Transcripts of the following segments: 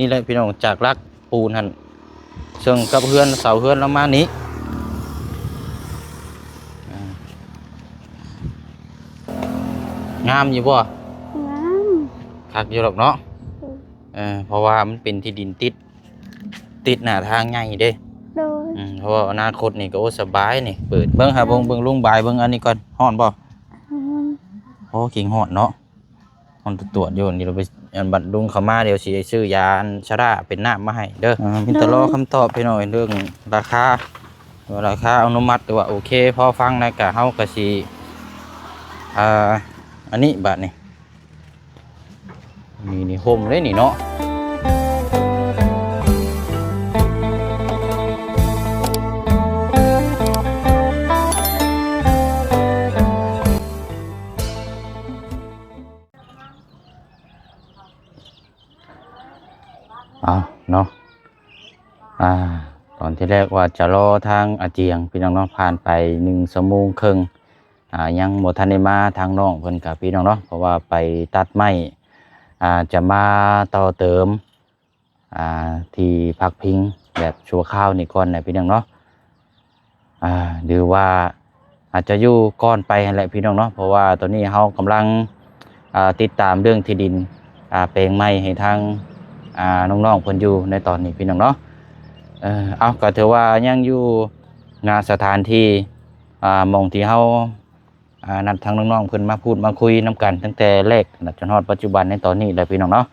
ນີ້ແຫຼະພີ່ນ້ອງ ຈາກຫຼັກປູນຫັ້ນ ເຊິ່ງກັບເຮືອນ ເສົາເຮືອນລະມານີ້. ງາມຢູ່ບໍ່? ງາມ ຄັກຢູ່ດອກເນາະ. ເອີ ເອີ ເພາະວ່າມັນເປັນທີ່ດິນຕິດ ຕິດໜ້າທາງໃຫຍ່ເດ້. ໂດຍ ອືມ ເພາະວ່າອະນາຄົດນີ້ກໍ ໂອ້ ສະບາຍນີ້. ເປີດເບິ່ງຫາເບິ່ງ ເບິ່ງລຸງບາຍເບິ່ງອັນນີ້ກ່ອນ. ຮ້ອນບໍ່? ຮ້ອນ ໂອ້ ກິງຮ້ອນເນາະ. ມັນຕະຕວດຢູ່ນີ້ ລະໄປ ອັນ ບັດລຸງເຂົ້າມາ ດຽວຊິໄດ້ຊື້ຢາ ອັນ ຊາລາເປັນນ້ຳມາໃຫ້ເດີ. ເອີ ມີແຕ່ລໍຄຳຕອບພີ່ນ້ອງ ເລື່ອງລາຄາ ວ່າລາຄາອະນຸມັດ ຫຼືວ່າໂອເຄ ພໍຟັງແລ້ວກະ ເຮົາກະຊິ ເອີ ອັນນີ້ບາດນີ້ ນີ້ ນີ້ຮົ່ມເດ້ນີ້ເນາະ. ເອົາເນາະ ອ່າ ຕອນທີ່ແລກວ່າຈະລໍທາງອາຈຽງ ພີ່ນ້ອງເນາະ ຜ່ານໄປໜຶ່ງຊົ່ວໂມງເຄິ່ງ ອ່າ ຍັງບໍ່ທັນໄດ້ມາ. ທາງນ້ອງເພິ່ນກະ ພີ່ນ້ອງເນາະ ເພາະວ່າໄປຕັດໄມ້ ອ່າ ຈະມາຕໍ່ເຕີມ ອ່າ ທີ່ພັກພິງແບບຊົ່ວຄາວນີ້ກ່ອນນະ ພີ່ນ້ອງເນາະ. ອ່າ ຫຼືວ່າອາດຈະຢູ່ກ່ອນໄປຫັ້ນແຫຼະພີ່ນ້ອງເນາະ ເພາະວ່າຕອນນີ້ເຮົາກຳລັງ ອ່າ ຕິດຕາມເລື່ອງທີ່ດິນ ອ່າ ແປງໃໝ່ໃຫ້ທາງ ອ່າ ນ້ອງໆເພິ່ນຢູ່ໃນຕອນນີ້ພີ່ນ້ອງເນາະ. ເອີ ເອົາ ກໍຖືວ່າຍັງຢູ່ ອ່າ ສະຖານທີ່ ອ່າ ໝ່ອງທີ່ເຮົາ ອ່າ ນັດທາງນ້ອງໆເພິ່ນມາພູດມາຄຸຍນຳກັນຕັ້ງແຕ່ແລກ ຈົນຮອດປັດຈຸບັນໃນຕອນນີ້ແຫຼະພີ່ນ້ອງເນາະ.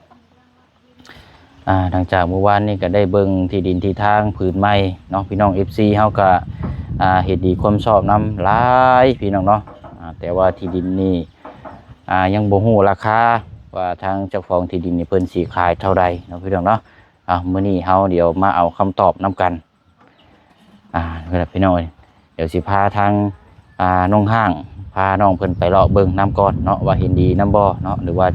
ອ່າ ຫຼັງຈາກມື້ວານນີ້ກໍໄດ້ເບິ່ງທີ່ດິນທີ່ທາງຜືນໃໝ່ເນາະ ພີ່ນ້ອງເອັຟຊີເຮົາກໍ ອ່າ ເຫັນດີຄວາມຊອບນຳຫຼາຍພີ່ນ້ອງເນາະ. ອ່າ ແຕ່ວ່າທີ່ດິນນີ້ ອ່າ ຍັງບໍ່ຮູ້ລາຄາວ່າທາງເຈົ້າຂອງທີ່ດິນນີ້ເພິ່ນຊິຂາຍເທົ່າໃດເນາະ ພີ່ນ້ອງເນາະ. ອ່າ ມື້ນີ້ເຮົາດຽວມາເອົາຄຳຕອບນຳກັນ. ອ່າ ນີ້ແຫຼະພີ່ນ້ອງເອີຍ ດຽວຊິພາທາງ ອ່າ ນ້ອງຮ້າງ ພານ້ອງເພິ່ນໄປເລາະເບິ່ງນຳກ່ອນເນາະ ວ່າເຫັນດີນຳບໍ່ເນາະ ຫຼືວ່າ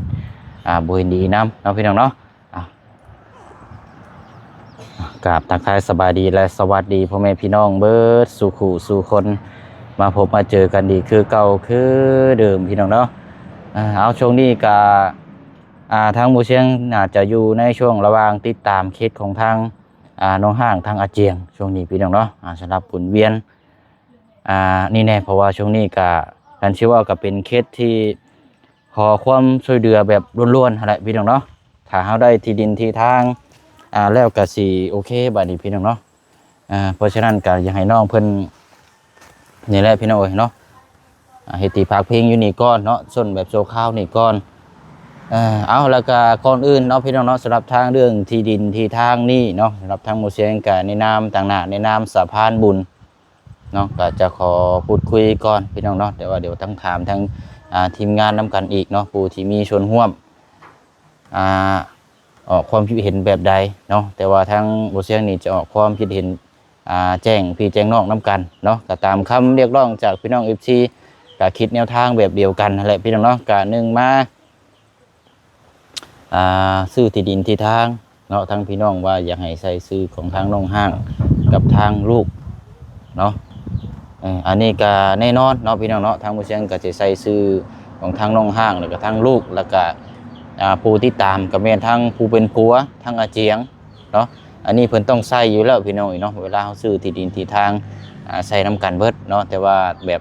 ອ່າ ບໍ່ເຫັນດີນຳເນາະ ພີ່ນ້ອງເນາະ. ອ່າ ກາບທັກທາຍສະບາຍດີ ແລະ ສະຫວັດດີພໍ່ແມ່ພີ່ນ້ອງເບິດສູ່ຄູ່ສູ່ຄົນ ມາພົບມາເຈີກັນອີກຄືເກົ່າຄືເດີມ ພີ່ນ້ອງເນາະ. ອ່າ ເອົາ ຊ່ວງນີ້ກະ ອ່າ ທາງໝູ່ຊຽງໜ້າຈະຢູ່ໃນຊ່ວງລະຫວ່າງຕິດຕາມເຄສຂອງທາງ ອ່າ ນ້ອງຮ້າງ ທາງອາຈຽງ ຊ່ວງນີ້ພີ່ນ້ອງເນາະ. ອ່າ ສຳລັບບຸນວຽນ ອ່າ ນີ້ແນ່ ເພາະວ່າຊ່ວງນີ້ກະ ຄັນຊິເວົ້າກະເປັນເຄສທີ່ຂໍຄວາມຊ່ວຍເຫຼືອແບບດ່ວນໆຫັ້ນແຫຼະພີ່ນ້ອງເນາະ. ຖ້າເຮົາໄດ້ທີ່ດິນທີ່ທາງ ອ່າ ແລ້ວກະຊິໂອເຄບາດນີ້ພີ່ນ້ອງເນາະ. ອ່າ ເພາະສະນັ້ນກະຢາກໃຫ້ນ້ອງເພິ່ນ ນີ້ແຫຼະພີ່ນ້ອງເອີຍເນາະ ອ່າ ເຮັດທີ່ພັກພິງຢູ່ນີ້ກ່ອນເນາະ ຊົນແບບຊົ່ວຄາວນີ້ກ່ອນ. ເອີ ເອົາ ແລ້ວກະກ່ອນອື່ນເນາະ ພີ່ນ້ອງເນາະ ສຳລັບທາງເລື່ອງທີ່ດິນທີ່ທາງນີ້ເນາະ ສຳລັບທາງໝູ່ຊຽງກະໃນນາມ ຕາງໜ້າໃນນາມສະພານບຸນເນາະ ກະຈະຂໍພູດຄຸຍກ່ອນພີ່ນ້ອງເນາະ. ແຕ່ວ່າດຽວຕ້ອງຖາມທາງ ອ່າ ທີມງານນຳກັນອີກເນາະ ຜູ້ທີ່ມີສ່ວນຮ່ວມ ອ່າ ອອກຄວາມຄິດເຫັນແບບໃດເນາະ. ແຕ່ວ່າທາງໝູ່ຊຽງນີ້ຈະອອກຄວາມຄິດເຫັນ ອ່າ ແຈ້ງພີ່ແຈ້ງນ້ອງນຳກັນເນາະ ກໍຕາມຄຳຮຽກຮ້ອງຈາກພີ່ນ້ອງເອັຟຊີ ກໍຄິດແນວທາງແບບດຽວກັນຫັ້ນແຫຼະພີ່ນ້ອງເນາະ. ກໍໜຶ່ງມາ ອ່າ ຊື້ທີ່ດິນທີ່ທາງເນາະ ທາງພີ່ນ້ອງວ່າຢາກໃຫ້ໃສ່ຊື່ຂອງທາງນ້ອງຮ້າງກັບທາງລູກເນາະ. ເອີ ອັນນີ້ກໍແນ່ນອນເນາະ ພີ່ນ້ອງເນາະ ທາງໝູ່ຊຽງກໍຈະໃສ່ຊື່ຂອງທາງນ້ອງຮ້າງ ແລ້ວກໍທາງລູກ ແລ້ວກໍ ອ່າ ຜູ້ຕິດຕາມກໍແມ່ນທາງຜູ້ເປັນຜົວ ທາງອາຈຽງ ເນາະ. ອັນນີ້ເພິ່ນຕ້ອງໃສ່ຢູ່ແລ້ວພີ່ນ້ອງເອີຍເນາະ ເວລາເຮົາຊື້ທີ່ດິນທີ່ທາງ ອ່າ ໃສ່ນຳກັນເບິດເນາະ. ແຕ່ວ່າແບບ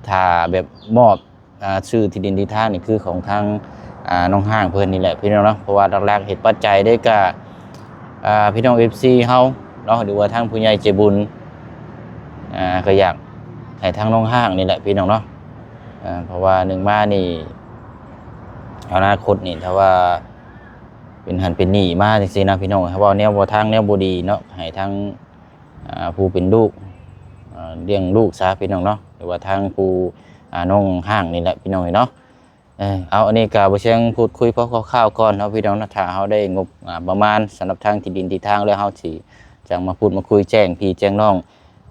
ຖ້າແບບມອບ ອ່າ ຊື້ທີ່ດິນທີ່ທາງນີ້ຄືຂອງທາງ ອ່າ ນ້ອງຮ້າງເພິ່ນນີ້ແຫຼະພີ່ນ້ອງເນາະ. ເພາະວ່າຫຼັກໆເຫດປັດໄຈເດ້ກະ ອ່າ ພີ່ນ້ອງເອັຟຊີເຮົາເນາະ ຫຼືວ່າທາງຜູ້ໃຫຍ່ໃຈບຸນ ອ່າ ກໍຢາກໃຫ້ທາງນ້ອງຮ້າງນີ້ແຫຼະພີ່ນ້ອງເນາະ. ອ່າ ເພາະວ່າໜຶ່ງມານີ້ ອະນາຄົດນີ້ ຖ້າວ່າ ເປັນຫັ້ນເປັນນີ້ມາຈັ່ງຊີ້ນະພີ່ນ້ອງ ເວົ້າແນວບໍ່ທາງແນວບໍ່ດີເນາະ ໃຫ້ທາງ ອ່າ ຜູ້ເປັນລູກ ອ່າ ລ້ຽງລູກຊະພີ່ນ້ອງເນາະ ຫຼືວ່າທາງຜູ້ ອ່າ ນ້ອງຮ້າງນີ້ແຫຼະພີ່ນ້ອງເນາະ. ເອີ ເອົາ ອັນນີ້ກະບໍ່ຊຽງພູດຄຸຍພໍຄ່າວໆກ່ອນເນາະພີ່ນ້ອງເນາະ. ຖ້າເຮົາໄດ້ງົບ ອ່າ ປະມານສຳລັບທາງທີ່ດິນທີ່ທາງແລ້ວ ເຮົາຊິຈັ່ງມາພູດມາຄຸຍແຈ້ງພີ່ແຈ້ງນ້ອງ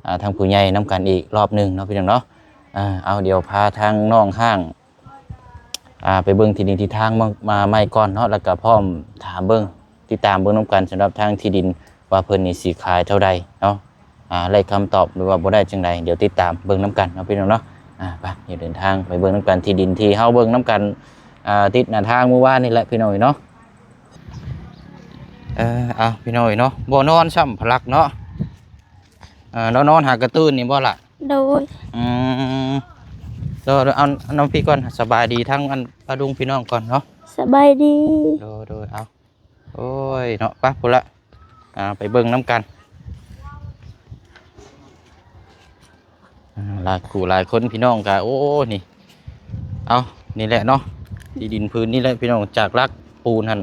ອ່າ ທາງຜູ້ໃຫຍ່ນຳກັນອີກລອບໜຶ່ງເນາະພີ່ນ້ອງເນາະ. ເອົາ ດຽວພາທາງນ້ອງຮ້າງ ອ່າ ໄປເບິ່ງທີ່ດິນທີ່ທາງມາ ມາໃໝ່ກ່ອນເນາະ ແລ້ວກໍພ້ອມຖາມເບິ່ງ ຕິດຕາມເບິ່ງນຳກັນສຳລັບທາງທີ່ດິນວ່າເພິ່ນນີ້ຊິຂາຍເທົ່າໃດເນາະ. ອ່າ ໄດ້ຄຳຕອບ ຫຼືວ່າບໍ່ໄດ້ຈັ່ງໃດ ດຽວຕິດຕາມເບິ່ງນຳກັນເນາະພີ່ນ້ອງເນາະ. ອ່າ ໄປ ດຽວເດີນທາງໄປເບິ່ງນຳກັນ ທີ່ດິນທີ່ເຮົາເບິ່ງນຳກັນ ອ່າ ຕິດໜ້າທາງມື້ວານນີ້ແຫຼະພີ່ນ້ອງເອີຍເນາະ. ເອີ ເອົາ ພີ່ນ້ອງເອີຍເນາະ ບໍ່ນອນຊ້ຳພະລັກເນາະ. ເອີ ລາວນອນຫາກະຕື່ນນີ້ບໍ່ລະ? ໂດຍ. ອືມ ໂດຍ ເອົາ ເອົານຳພີ່ກ່ອນ. ສະບາຍດີທາງອັນປ້າລຸງພີ່ນ້ອງກ່ອນເນາະ. ສະບາຍດີ. ໂດຍ ໂດຍ ເອົາ ໂອ້ຍເນາະ ໄປພຸ້ນລະ ອ່າ ໄປເບິ່ງນຳກັນ. ອ່າ ຫຼາຍຄູ່ຫຼາຍຄົນພີ່ນ້ອງກະ ໂອ້ ນີ້ ເອົາ ນີ້ແຫຼະເນາະ ທີ່ດິນພື້ນນີ້ແຫຼະພີ່ນ້ອງ ຈາກຫຼັກປູນຫັ້ນ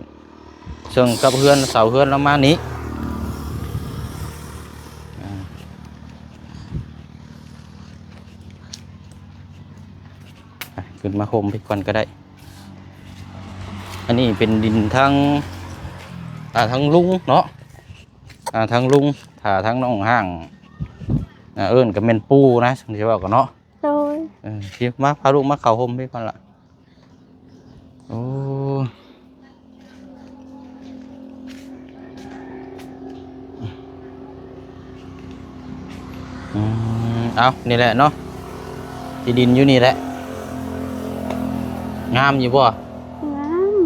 ເຊິ່ງກັບເຮືອນເສົາເຮືອນລາວມານີ້. ອ່າ ຂຶ້ນມາໂຮມໄປກ່ອນກໍໄດ້. ອັນນີ້ເປັນດິນທາງ ອ່າ ທາງລຸງເນາະ ອ່າ ທາງລຸງ ຖ້າທາງນ້ອງຫ້າງ ອ່າ ເອີ້ນກໍແມ່ນປູ່ນະ ຈັ່ງຊິເວົ້າກັນເນາະ. ໂດຍ. ເອີ ຊິມາ ພາລູກມາເຂົ້າໂຮມພີ້ກ່ອນລະ. ໂອ້ ອືມ ເອົາ ນີ້ແຫຼະເນາະ ທີ່ດິນຢູ່ນີ້ແຫຼະ. ງາມຢູ່ບໍ່? ງາມ.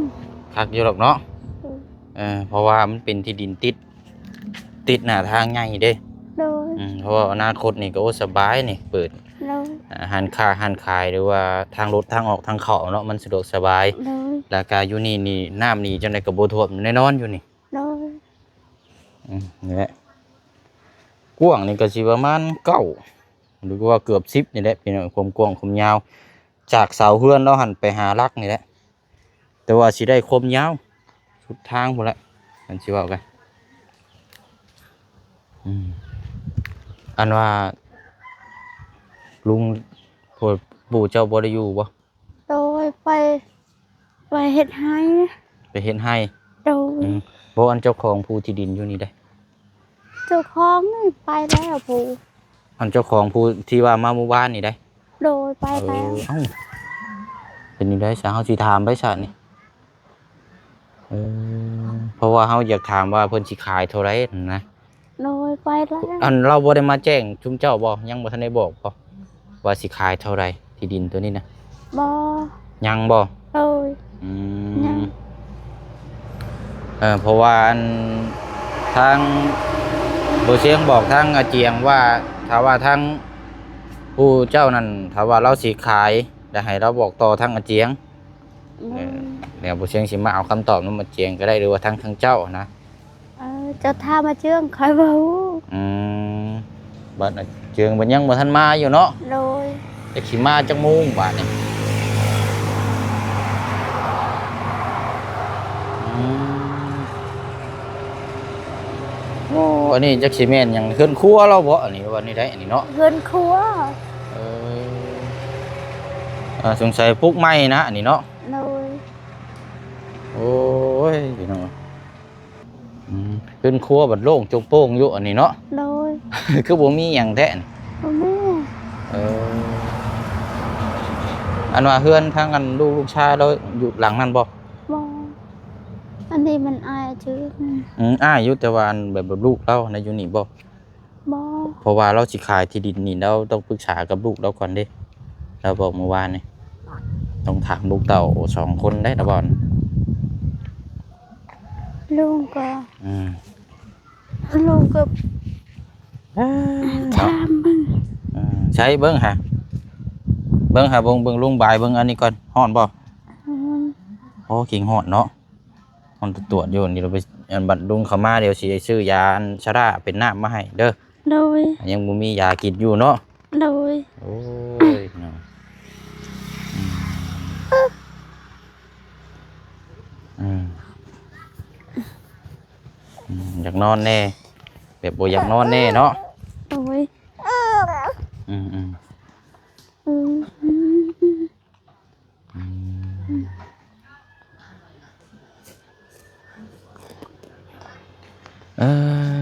ຄັກຢູ່ດອກເນາະ. ໂດຍ. ເອີ ເພາະວ່າມັນເປັນທີ່ດິນຕິດ ຕິດໜ້າທາງໃຫຍ່ເດ້. ໂດຍ. ອືມ ເພາະວ່າອະນາຄົດນີ້ກໍ ໂອ້ ສະບາຍນີ້ ເປີດ ໂດຍ ອ່າ ຮ້ານຄ້າຮ້ານຂາຍ ຫຼືວ່າທາງລົດທາງອອກທາງເຂົ້າເນາະ ມັນສະດວກສະບາຍ. ໂດຍ. ແລ້ວກະຢູ່ນີ້ນີ້ ນ້ຳນີ້ຈັ່ງໃດກໍບໍ່ຖ້ວມແນ່ນອນຢູ່ນີ້. ໂດຍ. ອືມ ນີ້ແຫຼະ ກວ້າງນີ້ກໍຊິປະມານເກົ້າ ຫຼືວ່າເກືອບສິບນີ້ແຫຼະພີ່ນ້ອງ ຄວາມກວ້າງຄວາມຍາວ ຈາກເສົາເຮືອນລາວຫັ້ນໄປຫາຫຼັກນີ້ແຫຼະ. ແຕ່ວ່າຊິໄດ້ຄວາມຍາວສຸດທາງພຸ້ນແຫຼະ ຄັນຊິເວົ້າກັນ. ອືມ ອັນວ່າລຸງ ພໍ່ ປູ່ເຈົ້າບໍ່ໄດ້ຢູ່ບໍ່? ໂດຍ ໄປ ໄປເຮັດໄຮ່. ໄປເຮັດໄຮ່? ໂດຍ. ອືມ ບໍ່ ອັນເຈົ້າຂອງຜູ້ທີ່ດິນຢູ່ນີ້ເດ້? ເຈົ້າຂອງນີ້ໄປແລ້ວຜູ້ ອັນເຈົ້າຂອງຜູ້ທີ່ວ່າມາມື້ວານນີ້ໄດ໋? ໂດຍ ໄປແລ້ວ. ເອີ ເອົ້າ ເປັນຈັ່ງໃດຊະ ເຮົາຊິຖາມໄປຊະນີ້? ເອີ ເພາະວ່າເຮົາຢາກຖາມວ່າເພິ່ນຊິຂາຍເທົ່າໃດຫັ້ນນະ. ໂດຍ ໄປແລ້ວ. ອັນລາວບໍ່ໄດ້ມາແຈ້ງຊຸມເຈົ້າບໍ່? ຍັງບໍ່ທັນໄດ້ບອກບໍ່ ວ່າຊິຂາຍເທົ່າໃດ ທີ່ດິນໂຕນີ້ນະ? ບໍ່. ຍັງບໍ່? ໂດຍ. ອືມ ຍັງ. ເອີ ເພາະວ່າອັນ ທາງບໍ່ຊຽງບອກທາງອາຈຽງວ່າ ຖ້າວ່າທາງຜູ້ເຈົ້ານັ້ນ ຖ້າວ່າລາວຊິຂາຍ ແລ້ວໃຫ້ລາວບອກຕໍ່ທາງອາຈຽງ. ອືມ ເອີ ແລ້ວບໍ່ຊຽງຊິມາເອົາຄຳຕອບນຳອາຈຽງກໍໄດ້ ຫຼືວ່າທາງ ທາງເຈົ້ານະ. ເອີ ເຈົ້າຖາມອາເຈືອງ ຂ້ອຍບໍ່ຮູ້. ອືມ ບັດອາເຈືອງເພິ່ນຍັງບໍ່ທັນມາຢູ່ເນາະ. ໂດຍ. ຈັກຊິມາຈັກໂມງບາດນີ້? ອືມ ໂອ້ ອັນນີ້ຈັກຊິແມ່ນຫຍັງ ເຮືອນຄົວລາວບໍ່? ອັນນີ້ວ່ານີ້ໄດ໋ ອັນນີ້ເນາະ ເຮືອນຄົວ. ເອີ ເອີ ສົງໄສປຸກໃໝ່ນະ ອັນນີ້ເນາະ. ໂດຍ. ໂອ້ຍ ພີ່ນ້ອງ ອືມ ເຮືອນຄົວບັດໂລ່ງໂຈງໂປ່ງຢູ່ອັນນີ້ເນາະ. ໂດຍ. ຄືບໍ່ມີຫຍັງແທ້ນີ້? ບໍ່ມີ. ເອີ ອັນວ່າເຮືອນທາງອັນລູກ ລູກຊາຍລາວຢູ່ຫຼັງນັ້ນບໍ່? ບໍ່. ອັນນີ້ມັນອ້າຍຈື່. ອືມ ອ້າຍຢູ່ ແຕ່ວ່າອັນແບບ ແບບລູກລາວນະ ຢູ່ນີ້ບໍ່? ບໍ່. ເພາະວ່າລາວຊິຂາຍທີ່ດິນນີ້ ລາວຕ້ອງປຶກສາກັບລູກລາວກ່ອນເດ້. ລາວບອກມື້ວານນີ້ ຕ້ອງຖາມລູກເຕົ້າສອງຄົນໄດ໋ ລາວບອກ. ລຸງກໍ ອືມ ລຸງກໍ ເອີ ຖາມເບິ່ງ. ເອີ ໃສເບິ່ງຫາ ເບິ່ງຫາ ເບິ່ງ ເບິ່ງລຸງບາຍເບິ່ງອັນນີ້ກ່ອນ. ຮ້ອນບໍ່? ຮ້ອນ. ໂອ້ ກິນຮ້ອນເນາະ. ມັນຕະຕວດຢູ່ນີ້ ລາວໄປ ອັນບັດລຸງເຂົ້າມາ ດຽວຊິໄດ້ຊື້ຢາອັນຊາລາເປັນນ້ຳມາໃຫ້ເດີ. ໂດຍ. ຍັງບໍ່ມີຢາກິນຢູ່ເນາະ. ໂດຍ. ໂອ້ຍເນາະ ອືມ ອືມ ອືມ ຢາກນອນແດ່ ແບບບໍ່ຢາກນອນແດ່ເນາະ. ໂດຍ. ອືມ ອືມ ອືມ. ອືມ ເອີ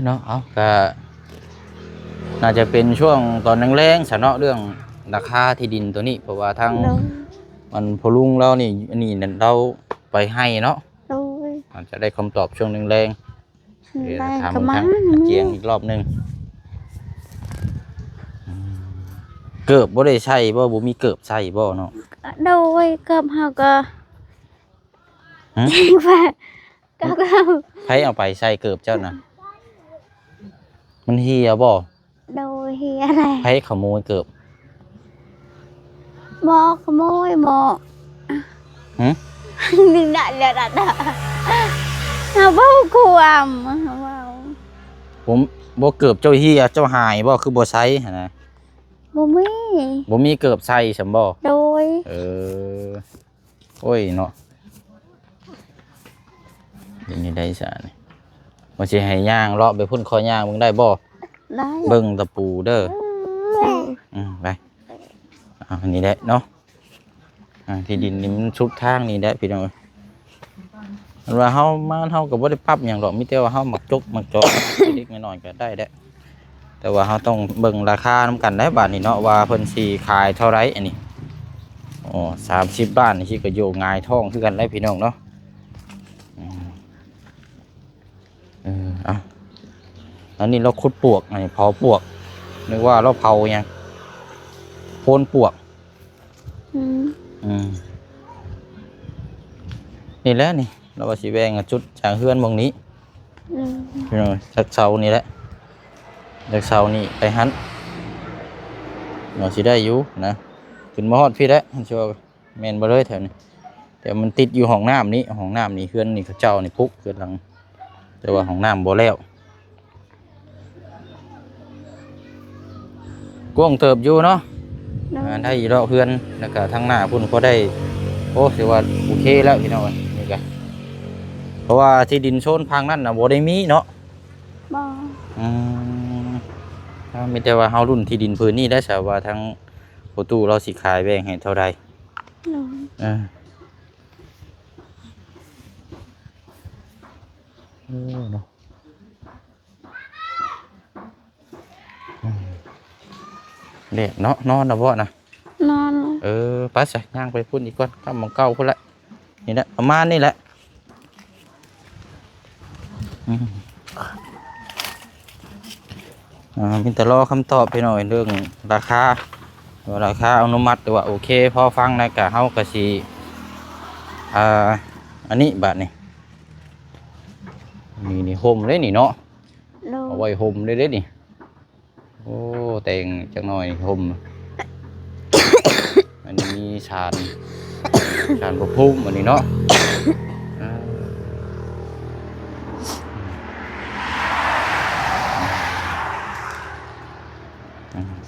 ເນາະ ເອົາ ກະໜ້າຈະເປັນຊ່ວງຕອນແລງໆຊະເນາະ ເລື່ອງລາຄາທີ່ດິນໂຕນີ້ ເພາະວ່າທາງ ໂດຍ ອັນພໍ່ລຸງລາວນີ້ ອັນນີ້ນັ້ນ ລາວໄປໄຮ່ເນາະ. ໂດຍ. ອາດຈະໄດ້ຄຳຕອບຊ່ວງແລງໆ. ອືມ ດຽວຖາມທາງອາຈຽງອີກລອບໜຶ່ງ. ອືມ ເກີບບໍ່ໄດ້ໃສ່ບໍ່? ບໍ່ມີເກີບໃສ່ບໍ່ເນາະ? ໂດຍ ເກີບເຮົາກໍ ຫຶ? ວ່າ ເກົ້າເກົ້າ ໃຜເອົາໄປໃສ່ເກີບເຈົ້ານະ? ມັນເຫ່ຍບໍ່? ໂດຍ ເຫ່ຍແຫຼະ. ໃຜຂະໂມຍເກີບ? ບໍ່ຂະໂມຍ ບໍ່. ຫຶ? ນີ້ນະ ເລື່ອງນັ້ນນະ ເຮົາເວົ້າຄວາມ ເຮົາເວົ້າ ບໍ່ ບໍ່ເກີບເຈົ້າເຫ່ຍ ເຈົ້າຫາຍບໍ່? ຄືບໍ່ໃສ່ຫັ້ນນະ? ບໍ່ມີ ບໍ່ມີເກີບໃສ່ຊັ້ນບໍ່? ໂດຍ ເອີ ໂອ້ຍເນາະ ເປັນຈັ່ງໃດຊະນີ້? ວ່າຊິໃຫ້ຍ່າງເລາະໄປພຸ້ນ ຂໍຍ່າງເບິ່ງໄດ້ບໍ່? ໄດ້ ເບິ່ງຕະປູເດີ. ເອີ ອືມ ໄປ ເອົາ ນີ້ແຫຼະເນາະ ອ່າ ທີ່ດິນນີ້ມັນສຸດທາງນີ້ແຫຼະພີ່ນ້ອງເອີຍ. ຄັນວ່າເຮົາມາ ເຮົາກໍບໍ່ໄດ້ປັບຫຍັງດອກ ມີແຕ່ວ່າເຮົາມັກຈົກມັກເຈາະ ເລັກໆນ້ອຍໆກໍໄດ້ແຫຼະ. ແຕ່ວ່າເຮົາຕ້ອງເບິ່ງລາຄານຳກັນໄດ໋ບາດນີ້ເນາະ ວ່າເພິ່ນຊິຂາຍເທົ່າໃດອັນນີ້. ໂອ້ ສາມສິບລ້ານນີ້ຊິກະໂຍງຫງາຍທ້ອງຄືກັນໄດ໋ພີ່ນ້ອງເນາະ. ອືມ ເອີ ເອົາ ອັນນີ້ລາວຂຸດປວກ ອັນນີ້ເຜົາປວກ ນຶກວ່າລາວເຜົາຫຍັງ ໂພນປວກ. ອືມ ອືມ ນີ້ແຫຼະນີ້ ລາວວ່າຊິແບ່ງຈຸດຈາກເຮືອນໝ່ອງນີ້ ອືມ ພີ່ນ້ອງ ຈາກເສົານີ້ແຫຼະ ຈາກເສົານີ້ໄປຫັ້ນ ວ່າຊິໄດ້ຢູ່ນະ ຂຶ້ນມາຮອດພີ້ແຫຼະ ເຊື່ອ ແມ່ນບໍ່ເລີຍແຖວນີ້ ແຕ່ມັນຕິດຢູ່ຫ້ອງນ້ຳນີ້ ຫ້ອງນ້ຳນີ້ ເຮືອນນີ້ເຂົາເຈົ້ານີ້ປຸກເຮືອນຫຼັງ ແຕ່ວ່າຫ້ອງນ້ຳບໍ່ແລ້ວ. ກວ້າງເຕີບຢູ່ເນາະ ໂດຍ ອ່າ ໄດ້ຢູ່ດອກເຮືອນ ແລ້ວກະທາງໜ້າພຸ້ນກໍໄດ້ ໂອ້ ຖືວ່າໂອເຄແລ້ວພີ່ນ້ອງເອີຍ ນີ້ກະ ເພາະວ່າທີ່ດິນໂຊນພັງນັ້ນນະບໍ່ໄດ້ມີເນາະ ບໍ່ ອືມ ມີແຕ່ວ່າເຮົາລຸ້ນທີ່ດິນຜືນນີ້ໄດ້ຊະ ວ່າທາງພໍ່ຕູ້ລາວຊິຂາຍແບ່ງໃຫ້ເທົ່າໃດ ໂດຍ ເອີ ເອີ ເນາະ. ອືມ ແດດເນາະ ນອນແລ້ວບໍ່ນະ? ນອນແລ້ວ ເອີ ໄປຊະ ຍ່າງໄປພຸ້ນອີກກ່ອນ ກັບໝ່ອງເກົ່າພຸ້ນແຫຼະ ນີ້ແຫຼະ ປະມານນີ້ແຫຼະ ອືມ ອ່າ ມີແຕ່ລໍຄຳຕອບພີ່ນ້ອງ ເລື່ອງລາຄາ ວ່າລາຄາອະນຸມັດ ຫຼືວ່າໂອເຄ ພໍຟັງແລ້ວກະ ເຮົາກະຊິ ອ່າ ອັນນີ້ບາດນີ້ ນີ້ ນີ້ ຮົ່ມເດ້ນີ້ເນາະ ໂດຍ ເອົາໄວ້ຮົ່ມເດ້ ເດ້ນີ້ ໂອ້ ແຕ່ງຈັກໜ່ອຍຮົ່ມ ອັນນີ້ມີສານ ສານພະພູມອັນນີ້ເນາະ ອ່າ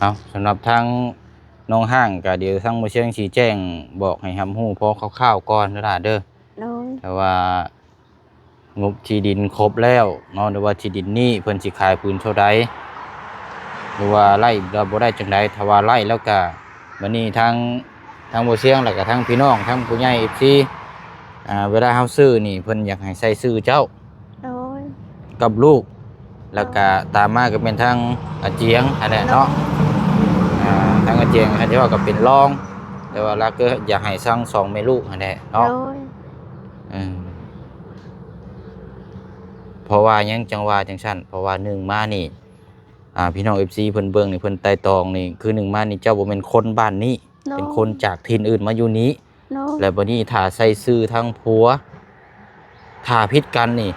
ເອົາ ສຳລັບທາງນ້ອງຮ້າງກະ ດຽວທາງບໍ່ຊຽງຊິແຈ້ງບອກໃຫ້ຮັບຮູ້ພໍຄ່າວໆກ່ອນເດີຫຼ້າເດີ ໂດຍ ແຕ່ວ່າ ງົບທີ່ດິນຄົບແລ້ວເນາະ ຫຼືວ່າທີ່ດິນນີ້ເພິ່ນຊິຂາຍຜືນເທົ່າໃດ ຫຼືວ່າໄລ່ແລ້ວບໍ່ໄດ້ຈັ່ງໃດ ຖ້າວ່າໄລ່ແລ້ວກະ ບັດນີ້ທາງ ທາງບໍ່ຊຽງ ແລ້ວກະທາງພີ່ນ້ອງ ທາງຜູ້ໃຫຍ່ ເອັຟຊີ ອ່າ ເວລາເຮົາຊື້ນີ້ ເພິ່ນຢາກໃຫ້ໃສ່ຊື່ເຈົ້າ ໂດຍ ກັບລູກ ແລ້ວກະ ໂດຍ ຕາມມາກະແມ່ນທາງອາຈຽງຫັ້ນແຫຼະເນາະ ໂດຍ ອ່າ ທາງອາຈຽງ ຄັນຊິເວົ້າກະເປັນລອງ ແຕ່ວ່າລາວກະຢາກໃຫ້ທັງສອງແມ່ລູກຫັ້ນແຫຼະເນາະ ໂດຍ ເອີ ເພາະວ່າຫຍັງຈັ່ງວ່າຈັ່ງຊັ້ນ ເພາະວ່າໜຶ່ງມານີ້ ອ່າ ພີ່ນ້ອງເອັຟຊີເພິ່ນເບິ່ງນີ້ ເພິ່ນໄຕ່ຕອງນີ້ ຄືໜຶ່ງມານີ້ເຈົ້າບໍ່ແມ່ນຄົນບ້ານນີ້ ໂດຍ ເປັນຄົນຈາກຖິ່ນອື່ນມາຢູ່ນີ້ ໂດຍ ແລ້ວບັດນີ້ຖ້າໃສ່ຊື່ທາງຜົວ ຖ້າຜິດກັນນີ້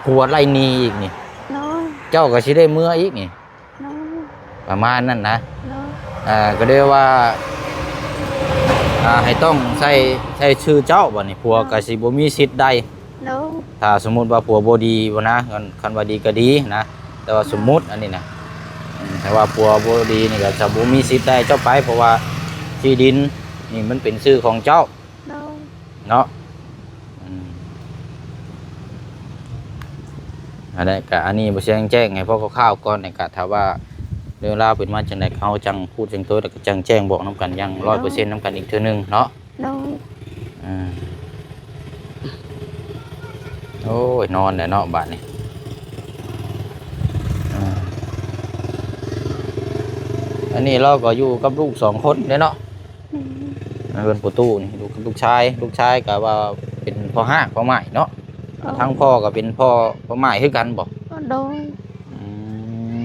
ຜົວໄລ່ໜີອີກນີ້ ໂດຍ ເຈົ້າກໍຊິໄດ້ເມືອອີກນີ້ ໂດຍ ປະມານນັ້ນນະ ໂດຍ ເອີ ກໍເລີຍວ່າ ອ່າ ໃຫ້ຕ້ອງໃສ່ ໃສ່ຊື່ເຈົ້າ ບັດນີ້ຜົວ ໂດຍ ກໍຊິບໍ່ມີສິດໄດ້ ໂດຍ ຖ້າສົມມຸດວ່າຜົວບໍ່ດີບໍ່ນະ ຄັນ ຄັນວ່າດີກໍດີນະ ແຕ່ວ່າສົມມຸດອັນນີ້ນະ ອືມ ຖ້າວ່າຜົວບໍ່ດີນີ້ກໍຈະບໍ່ມີສິດໄດ້ເຈົ້າໄປ ເພາະວ່າທີ່ດິນນີ້ມັນເປັນຊື່ຂອງເຈົ້າ ໂດຍ ເນາະ ອືມ ອັນນັ້ນກະ ອັນນີ້ບໍ່ຊຽງແຈ້ງໃຫ້ພໍຄ່າວໆກ່ອນ ແລ້ວກະຖ້າວ່າເລື່ອງລາວເປັນມາຈັ່ງໃດ ເຮົາຈັ່ງພູດຈັ່ງໂຕ ແລ້ວກະຈັ່ງແຈ້ງບອກນຳກັນຢ່າງ ໂດຍ ຮ້ອຍເປີເຊັນນຳກັນອີກເທື່ອໜຶ່ງເນາະ ໂດຍ ອ່າ ໂອ້ຍ ນອນແລ້ວເນາະບາດນີ້ ອ່າ ອັນນີ້ລາວກໍຢູ່ກັບລູກສອງຄົນເດ້ເນາະ ອືມ ເຮືອນພໍ່ຕູ້ນີ້ ລູກ ລູກຊາຍ ລູກຊາຍກໍວ່າເປັນພໍ່ຮ້າງພໍ່ໝ້າຍເນາະ ອໍ ທາງພໍ່ກໍເປັນພໍ່ ພໍ່ໝ້າຍຄືກັນບໍ່? ໂດຍ ອືມ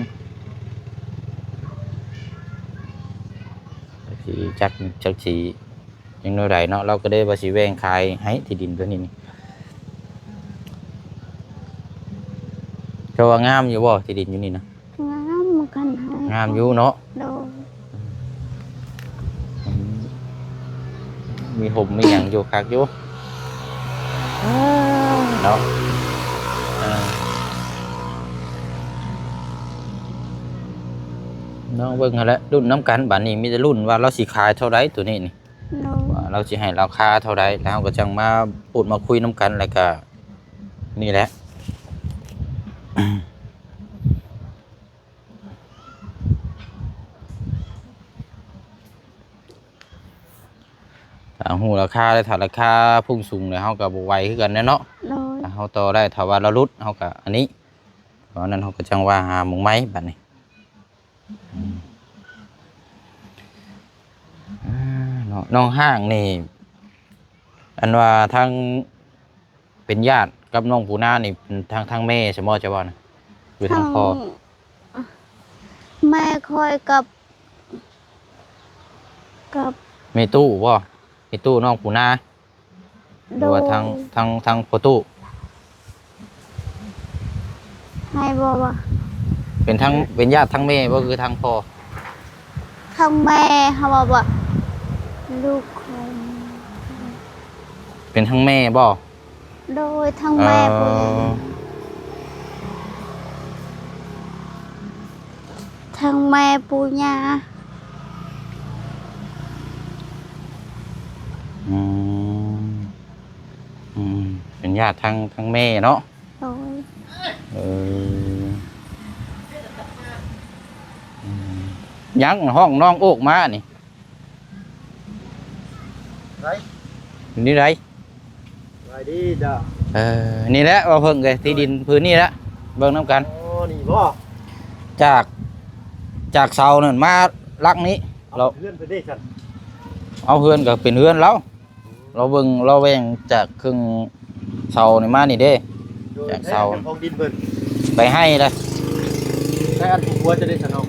ຈັກຊິ ຈັກ ຈັກຊິ ຍັງແນວໃດເນາະ ລາວກໍໄດ້ວ່າຊິແບ່ງຂາຍໃຫ້ທີ່ດິນຕົວນີ້ນີ້ ເຈົ້າວ່າງາມຢູ່ບໍ່ ທີ່ດິນຢູ່ນີ້ນະ? ງາມ ຄັນໃຫ້ ງາມຢູ່ເນາະ. ໂດຍ. ອືມ ມີຮົ່ມມີຫຍັງຢູ່ ຄັກຢູ່ເນາະ. ເອີ ລອງເບິ່ງຫັ້ນແຫຼະ ລຸ້ນນຳກັນ. ບາດນີ້ມີແຕ່ລຸ້ນວ່າລາວຊິຂາຍເທົ່າໃດ ໂຕນີ້ນີ້. ໂດຍ. ວ່າລາວຊິໃຫ້ລາຄາເທົ່າໃດ ແລ້ວເຮົາກໍຈັ່ງມາພູດມາຄຸຍນຳກັນ. ແລ້ວກໍນີ້ແຫຼະ ຖ້າຮູ້ລາຄາແລ້ວ ຖ້າລາຄາພຸ່ງສູງແລ້ວ ເຮົາກໍບໍ່ໄຫວຄືກັນແຫຼະເນາະ. ໂດຍ. ຖ້າເຮົາຕໍ່ໄດ້ ຖ້າວ່າລາວຫຼຸດ ເຮົາກໍອັນນີ້ ເພາະນັ້ນເຮົາກໍຈັ່ງວ່າຫາໝ່ອງໃໝ່ບາດນີ້. ອືມ ອ່າ ເນາະ ນ້ອງຮ້າງນີ້ ອັນວ່າທາງ ເປັນຍາດກັບນ້ອງປູນານີ້ ທາງ ທາງແມ່ໃຊ່ບໍ່ ເຈົ້າເວົ້ານະ ຫຼືທາງພໍ່? ທາງແມ່ຂ້ອຍກັບ ກັບແມ່ຕູ້ບໍ່? ແມ່ຕູ້ນ້ອງປູນາ ຫຼືວ່າ ໂດຍ ທາງ ທາງ ທາງພໍ່ຕູ້? ໃຫ້ບໍ່ວ່າ ເປັນທາງ ເປັນຍາດທາງແມ່ບໍ່ ຄືທາງພໍ່? ທາງແມ່ເຮົາວ່າ ລູກຂອງ ເປັນທາງແມ່ບໍ່? ໂດຍ ທາງແມ່ ເອີ ຜູ້ ທາງແມ່ປູ່ຍ່າ. ອືມ ອືມ ເປັນຍາດທາງ ທາງແມ່ເນາະ. ໂດຍ. ເອີ ອືມ ຍັງຮ້ອງນ້ອງໂອກມານີ້ ໄດ້ ນີ້ໄດ. ສະບາຍດີເຈົ້າ. ເອີ ນີ້ແຫຼະ ວ່າເພິ່ງເອີຍ ທີ່ດິນພື້ນນີ້ແຫຼະ ເບິ່ງນຳກັນ. ອໍ ນີ້ບໍ່? ຈາກ ຈາກເສົານັ້ນມາຫຼັກນີ້ ເອົາເຮືອນເພິ່ນເດ້ຊັ້ນ. ເອົາເຮືອນກໍເປັນເຮືອນລາວ ລາວເບິ່ງ ລາວແຫວ່ງຈາກເຄິ່ງເສົານີ້ມານີ້ເດ້. ໂດຍ. ຈາກເສົາ ແລ້ວເປັນຂອງດິນເພິ່ນ ໄປໃຫ້ເດ້. ແລ້ວອັນຜູ້ຜົວເຈົ້າເດ້ຊັ້ນເນາະ?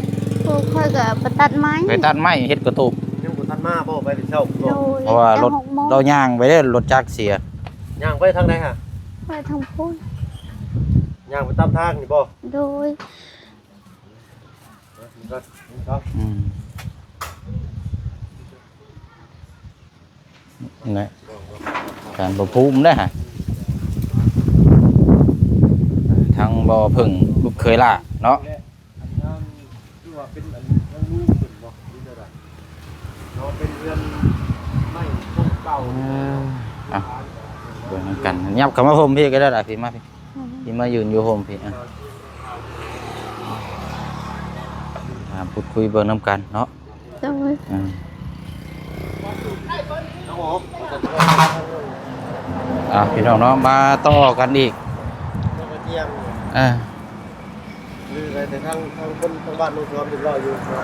ຜູ້ຂ້ອຍກໍໄປຕັດໄມ້ ໄປຕັດໄມ້ເຮັດກະຕູບ. ຍັງບໍ່ທັນມາບໍ່? ໄປແຕ່ເຊົ້າບໍ່? ໂດຍ. ເພາະວ່າລົດ ແຕ່ຫົກໂມງ ລາວຍ່າງໄປເດ້ ລົດຈັກເສຍ. ຍ່າງໄປທາງໃດຫະ? ໄປທາງພຸ້ນ. ຍ່າງໄປຕາມທາງນີ້ບໍ່? ໂດຍ. ອືມ ນັ້ນແຫຼະ ການປະພູມເດ້ຫະ ທາງບໍ່ເພິ່ງລູກເຂີຍຫຼ້າເນາະ. ອັນນັ້ນຄືວ່າເປັນອັນທາງລູກເພິ່ນບໍ່ ຫຼືຈັ່ງໃດເນາະ? ເປັນເຮືອນໄມ້ໂຄງເກົ່າ. ເອີ ເອົາ ເບິ່ງນຳກັນ ຫຍັບເຂົ້າມາຮົ່ມພີ້ກໍໄດ້ລະ ພີ້ມາພີ້. ອືມ ທີ່ມາຢືນຢູ່ຮົ່ມພີ້ ອະ ອ່າ ມາພູດຄຸຍເບິ່ງນຳກັນເນາະ. ໂດຍ. ອືມ ອ່າ ພີ່ນ້ອງເນາະ ມາຕໍ່ກັນອີກ ເອີ ຫຼືໄປແຕ່ທາງ ທາງຄົນທາງບ້ານນ້ອງຊອມຮຽບຮ້ອຍຢູ່ເນາະ.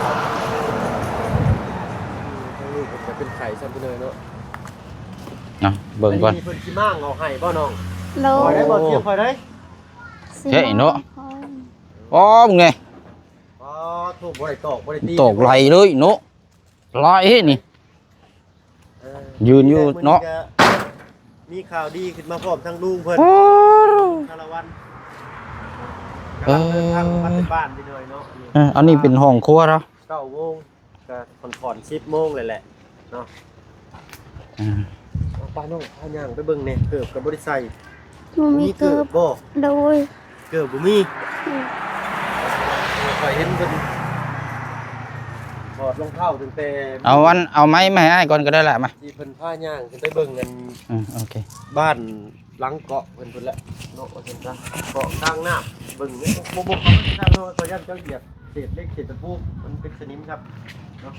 ອືມ ທາງນີ້ເພິ່ນກໍເປັນໄຂ້ຊ້ຳພີ່ນ້ອງເນາະ. ເອົາ ເບິ່ງກ່ອນ ອັນນີ້ເພິ່ນຊິມ້າງເອົາໃຫ້ບໍ່ນ້ອງ? ໂດຍ. ຂ້ອຍໄດ້ບໍ່ ສຽງຂ້ອຍໄດ້. ແທ້ເນາະ. ອໍ ມຶງແນ່ ອໍ ໂທ້ ບໍ່ໄດ້ຕອກ ບໍ່ໄດ້ຕີ ຕອກໄຫຼເລີຍເນາະ ຫຼາຍເດ້ນີ້. ເອີ ຢືນຢູ່ເນາະ ມີຂ່າວດີຂຶ້ນມາພ້ອມທັງລຸງເພິ່ນ ໂອ້ ສາລະວັນ ເອີ ກຳລັງເດີນທາງກັບບ້ານໄປໜ້ອຍເນາະ. ເອີ ອັນນີ້ເປັນຫ້ອງຄົວເນາະ ເກົ້າໂມງ ກໍຄ່ອນໆ ສິບໂມງແລ້ວແຫຼະເນາະ. ອືມ ເອົາ ໄປນ້ອງ ພາຍ່າງໄປເບິ່ງແດ່ ເກີບກໍບໍ່ໄດ້ໃສ່. ບໍ່ມີ ມີເກີບ ເກີບບໍ່? ໂດຍ. ເກີບບໍ່ມີ. ອືມ ຂ້ອຍເຫັນເພິ່ນຖອດລອງເທ້າຕັ້ງແຕ່ ເອົາອັນ ເອົາໄມ້ມາໃຫ້ອ້າຍກ່ອນກໍໄດ້ລະ ມາ ທີ່ເພິ່ນພາຍ່າງຂຶ້ນໄປເບິ່ງອັນ ອືມ ໂອເຄ ບ້ານ ຫຼັງເກາະເພິ່ນພຸ້ນແຫຼະເນາະ ວ່າຊັ້ນຊະ ເກາະກາງນ້ຳ ເບິ່ງ ບໍ່ ບໍ່ ເຂົ້າໄປທາງເນາະ ເພາະຢ້ານເຈົ້າຢຽບເສດເຫຼັກເສດຕະປູ ມັນເປັນສະໜິມຄັບເນາະ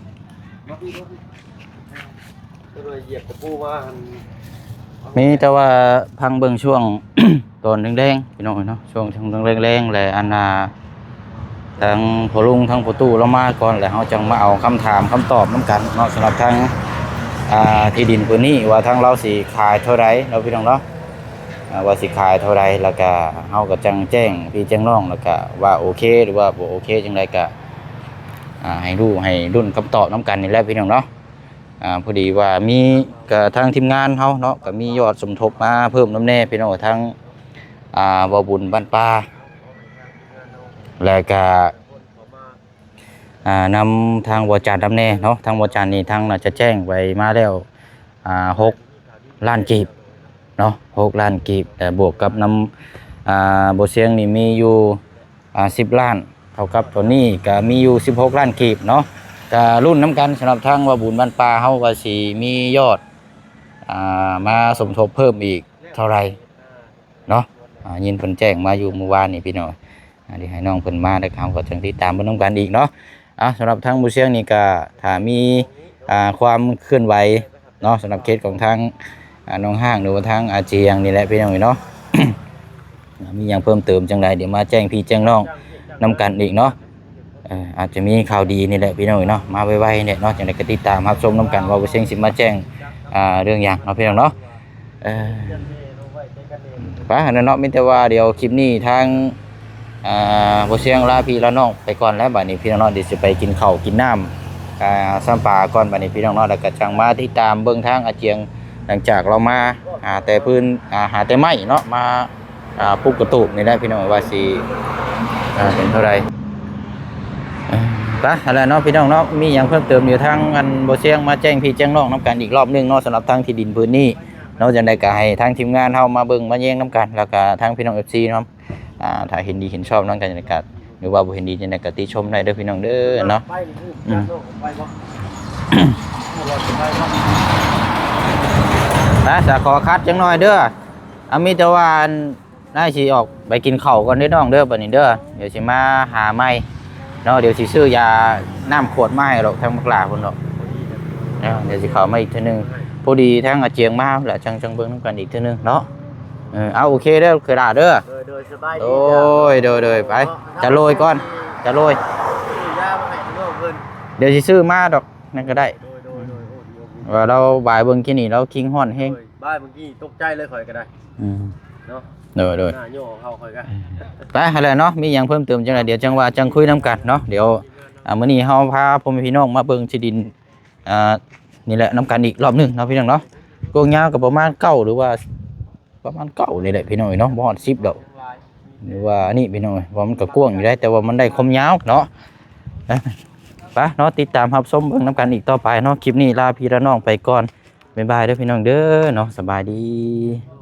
ເນາະ ເຈົ້າຢຽບຕະປູວ່າຫັ້ນ. ມີແຕ່ວ່າພັງເບິ່ງຊ່ວງຕອນແລງໆ ພີ່ນ້ອງເອີຍເນາະ ຊ່ວງ ຊ່ວງແລງໆ ແລະ ອັນນ່າ ທາງພໍ່ລຸງ ທາງພໍ່ຕູ້ລາວມາກ່ອນ ແລ້ວເຮົາຈັ່ງມາເອົາຄຳຖາມຄຳຕອບນຳກັນເນາະ ສຳລັບທາງ ອ່າ ທີ່ດິນພື້ນນີ້ ວ່າທາງລາວຊິຂາຍເທົ່າໃດເນາະ ພີ່ນ້ອງເນາະ ອ່າ ວ່າຊິຂາຍເທົ່າໃດ ແລ້ວກະເຮົາກະຈັ່ງແຈ້ງພີ່ແຈ້ງນ້ອງ ແລ້ວກະວ່າໂອເຄ ຫຼືວ່າບໍ່ໂອເຄຈັ່ງໃດກະ ອ່າ ໃຫ້ຮູ້ໃຫ້ລຸ້ນຄຳຕອບນຳກັນນີ້ແຫຼະ ພີ່ນ້ອງເນາະ. ອ່າ ພໍດີວ່າມີ ກະທາງທີມງານເຮົາເນາະ ກະມີຍອດສົມທົບມາເພີ່ມນຳແດ່ ພີ່ນ້ອງ ທາງ ອ່າ ເວົ້າບຸນບ້ານປ່າ ແລະກະ ອ່າ ນຳທາງບໍ່ຈັນນຳແດ່ເນາະ ທາງບໍ່ຈັນນີ້ທາງໜ້າຈະແຈ້ງໄປມາແລ້ວ ອ່າ ຫົກລ້ານກີບເນາະ ຫົກລ້ານກີບ ແລະບວກກັບນຳ ອ່າ ບໍ່ຊຽງນີ້ມີຢູ່ ອ່າ ສິບລ້ານ ເທົ່າກັບຕອນນີ້ກະມີຢູ່ສິບຫົກລ້ານກີບເນາະ ກະລຸ້ນນຳກັນ ສຳລັບທາງວ່າບຸນບ້ານປ່າເຮົາວ່າຊິມີຍອດ ອ່າ ມາສົມທົບເພີ່ມອີກເທົ່າໃດເນາະ ອ່າ ຍິນເພິ່ນແຈ້ງມາຢູ່ມື້ວານນີ້ພີ່ນ້ອງ ອ່າ ດຽວໃຫ້ນ້ອງເພິ່ນມາ ແລ້ວເຮົາກໍຈັ່ງຕິດຕາມເບິ່ງນຳກັນອີກເນາະ ອ່າ ສຳລັບທາງບໍ່ຊຽງນີ້ກໍຖ້າມີ ອ່າ ຄວາມເຄື່ອນໄຫວເນາະ ສຳລັບເຂດຂອງທາງ ອ່າ ໜອງຫ້າງ ຫຼືວ່າທາງອາຈຽງນີ້ແຫຼະພີ່ນ້ອງເອີຍເນາະ ມີຫຍັງເພີ່ມເຕີມຈັ່ງໃດ ດຽວມາແຈ້ງພີ່ແຈ້ງນ້ອງນຳກັນອີກເນາະ ເອີ ອາດຈະມີຂ່າວດີນີ້ແຫຼະພີ່ນ້ອງເອີຍເນາະ ມາໄວໆນີ້ແຫຼະເນາະ ຈັ່ງໃດກໍຕິດຕາມຮັບຊົມນຳກັນວ່າບໍ່ຊຽງຊິມາແຈ້ງ ອ່າ ເລື່ອງຫຍັງເນາະພີ່ນ້ອງເນາະ ເອີ ໄປຫັ້ນແຫຼະເນາະ ມີແຕ່ວ່າດຽວຄລິບນີ້ທາງ ອ່າ ບໍ່ຊຽງລາພີ່ລານ້ອງໄປກ່ອນແລ້ວ ບາດນີ້ພີ່ນ້ອງເນາະ ດຽວຊິໄປກິນເຂົ້າກິນນ້ຳ ອ່າ ຊຳປາກ່ອນ ບາດນີ້ພີ່ນ້ອງເນາະ ແລ້ວກໍຈັ່ງມາຕິດຕາມເບິ່ງທາງອາຈຽງ ຫຼັງຈາກລາວມາ ອ່າ ແຕ່ພື້ນ ອ່າ ຫາແຕ່ໄມ້ເນາະ ມາ ອ່າ ປຸກກະຕູບນີ້ແຫຼະພີ່ນ້ອງ ວ່າຊິ ອ່າ ເປັນເທົ່າໃດ ອ່າ ໄປຫັ້ນແຫຼະເນາະພີ່ນ້ອງເນາະ ມີຫຍັງເພີ່ມເຕີມ ດຽວທາງອັນບໍ່ຊຽງມາແຈ້ງພີ່ແຈ້ງນ້ອງນຳກັນອີກລອບໜຶ່ງເນາະ ສຳລັບທາງທີ່ດິນພື້ນນີ້ເນາະ ຈັ່ງໃດກໍໃຫ້ທາງທີມງານເຮົາມາເບິ່ງມາແຍງນຳກັນ ແລ້ວກໍທາງພີ່ນ້ອງເອັຟຊີເນາະ ອ່າ ຖ້າເຫັນດີເຫັນຊອບນຳກັນກໍ ຫຼືວ່າບໍ່ເຫັນດີຈັ່ງໃດກໍຕິຊົມໄດ້ເດີພີ່ນ້ອງເດີເນາະ ໄປນີ້ ອືມ ໄປບໍ່ ໄປບໍ່ ໄປບໍ່ ໄປ ສະ ຂໍຄັດຈັກໜ່ອຍເດີ ອາ ມີແຕ່ວ່າອັນ ນາຍຊິອອກໄປກິນເຂົ້າກ່ອນເດີນ້ອງເດີ ບັດນີ້ເດີ ດຽວຊິມາຫາໃໝ່ເນາະ ດຽວຊິຊື້ຢານ້ຳຂວດມາໃຫ້ດອກ ທາງບັກຫຼ້າພຸ້ນດອກ ເອີ ດຽວຊິເຂົ້າມາອີກເທື່ອໜຶ່ງ ພໍດີທາງອາຈຽງມາແລ້ວ ຈັ່ງ ຈັ່ງເບິ່ງນຳກັນອີກເທື່ອໜຶ່ງເນາະ ເອີ ເອົາ ໂອເຄເດີ ຄືຫຼ້າເດີ ໂດຍ ໂດຍ ສະບາຍດີ ໂອ້ຍ ໂດຍ ໂດຍ ໄປ ຈະໂລຍກ່ອນ ຈະໂລຍ ຊື້ຢາມາໃຫ້ນ້ອງເພິ່ນ ດຽວຊິຊື້ມາດອກ ນັ້ນກໍໄດ້ ໂດຍ ໂດຍ ໂດຍ ໂອ້ ດີ ວ່າລາວບາຍເບິ່ງກີ້ນີ້ ລາວຄີງຮ້ອນແຮງ ໂດຍ ບາຍເບິ່ງກີ້ຕົກໃຈເລີຍຂ້ອຍກໍໄດ້ ອືມ ເນາະ ໂດຍ ໂດຍ ໜ້າໂຍເຮົາຂ້ອຍກໍ ໄປຫັ້ນແຫຼະເນາະ ມີຫຍັງເພີ່ມເຕີມຈັ່ງໃດ ດຽວຈັ່ງວ່າຈັ່ງຄຸຍນຳກັນເນາະ ດຽວ ອ່າ ມື້ນີ້ເຮົາພາພໍ່ແມ່ພີ່ນ້ອງມາເບິ່ງທີ່ດິນ ອ່າ ນີ້ແຫຼະນຳກັນອີກລອບໜຶ່ງເນາະ ພີ່ນ້ອງເນາະ ກວ້າງຍາວກໍປະມານເກົ້າ ຫຼືວ່າ ປະມານເກົ້ານີ້ແຫຼະພີ່ນ້ອງເອີຍເນາະ ບໍ່ຮອດສິບດອກ ຫຼືວ່າອັນນີ້ພີ່ນ້ອງເອີຍ ເພາະມັນກໍກວ້າງຢູ່ໄດ໋ ແຕ່ວ່າມັນໄດ້ຄວາມຍາວເນາະ ໄປເນາະ ຕິດຕາມຮັບຊົມເບິ່ງນຳກັນອີກຕໍ່ໄປເນາະ ຄລິບນີ້ລາພີ່ລານ້ອງໄປກ່ອນ ບາຍບາຍເດີພີ່ນ້ອງເດີເນາະ ສະບາຍດີ.